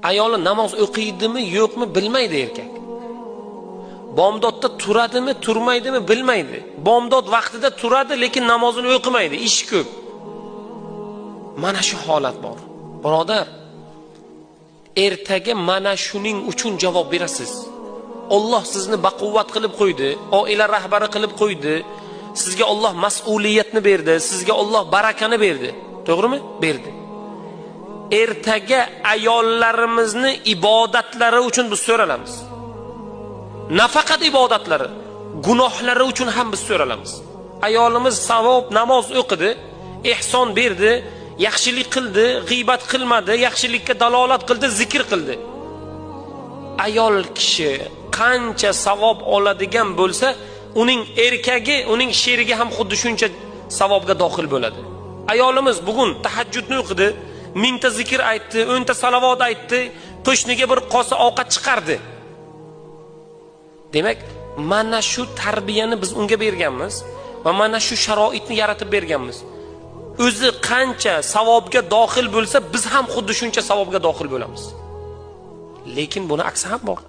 Ayoli namoz o'qiydimi yo'qmi bilmaydi erkak. Bomdodda turadimi turmaydimi bilmaydi. Bomdod vaqtida turadi, lekin namozini o'qimaydi, ish ko'p. Mana shu holat bor. Birodar, ertaga mana shuning uchun javob berasiz. Alloh sizni baquvvat qilib qo'ydi, oila rahbari qilib qo'ydi. Sizga Alloh mas'uliyatni berdi, sizga Alloh barakani berdi. To'g'rimi? Berdi. Ertaga ayollarimizni ibodatlari uchun biz so'ralamiz. Nafaqat ibodatlari, gunohlari uchun ham biz so'ralamiz. Ayolimiz savob namoz o'qidi, ehson berdi, yaxshilik qildi, g'iybat qilmadi, yaxshilikka dalolat qildi, zikr qildi. Ayol kishi qancha savob oladigan bo'lsa, uning erkagi, uning sherigi ham xuddi shuncha savobga dohil bo'ladi. Ayolimiz bugun tahajjudni o'qidi, 1000 ta zikr aytdi, 10 ta salavot aytdi, qo'shniga bir kosa ovqat chiqardi. Demak, mana shu tarbiyani biz unga berganmiz va mana shu sharoitni yaratib berganmiz. O'zi qancha savobga dohil bo'lsa, biz ham xuddi shuncha savobga dohil bo'lamiz. Lekin buni aksi ham bor.